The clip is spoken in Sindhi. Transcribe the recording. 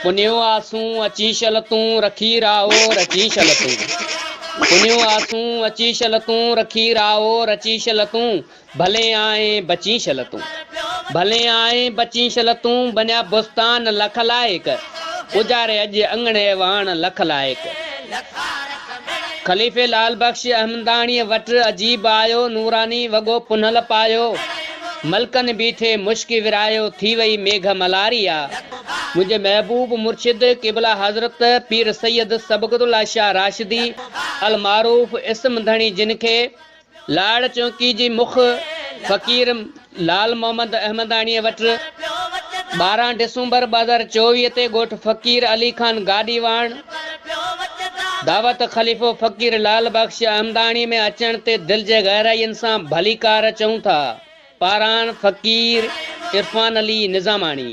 پنيو آسون اچي شل تون رکي راهو رچي شل تون پنيو آسون اچي شل تون رکي راهو رچي شل تون ڀلي آئين بچين شل تون ڀلي آئين بچين شل تون بنيا بستان لک لائق اجاري اڄ اڱڻ ايواڻ لک لائق. خليفي لعل بخش احمداڻيء وٽ عجيب آيو نوراني وڳو پنهل پايو ملڪن بيٺي مشڪ ورايو ٿي وئي ميگهه ملاريا. منهنجي محبوب مرشد قبله حضرت پير سيد صبغت الله شاهه راشدي المعروف اسم ڌڻي جن کي لاڙ چونڪي جي مک فقير لال محمد احمداڻيء وٽ 12 ڊسمبر 2024 تي ڳوٺ فقير علي خان گاڏيواڻ دعوت خليفو فقير لعل بخش احمداڻي ۾ اچڻ تي دل جي گهرائين سان ڀليڪار چئون ٿا. پاران فقير عرفان علي نظاماڻي.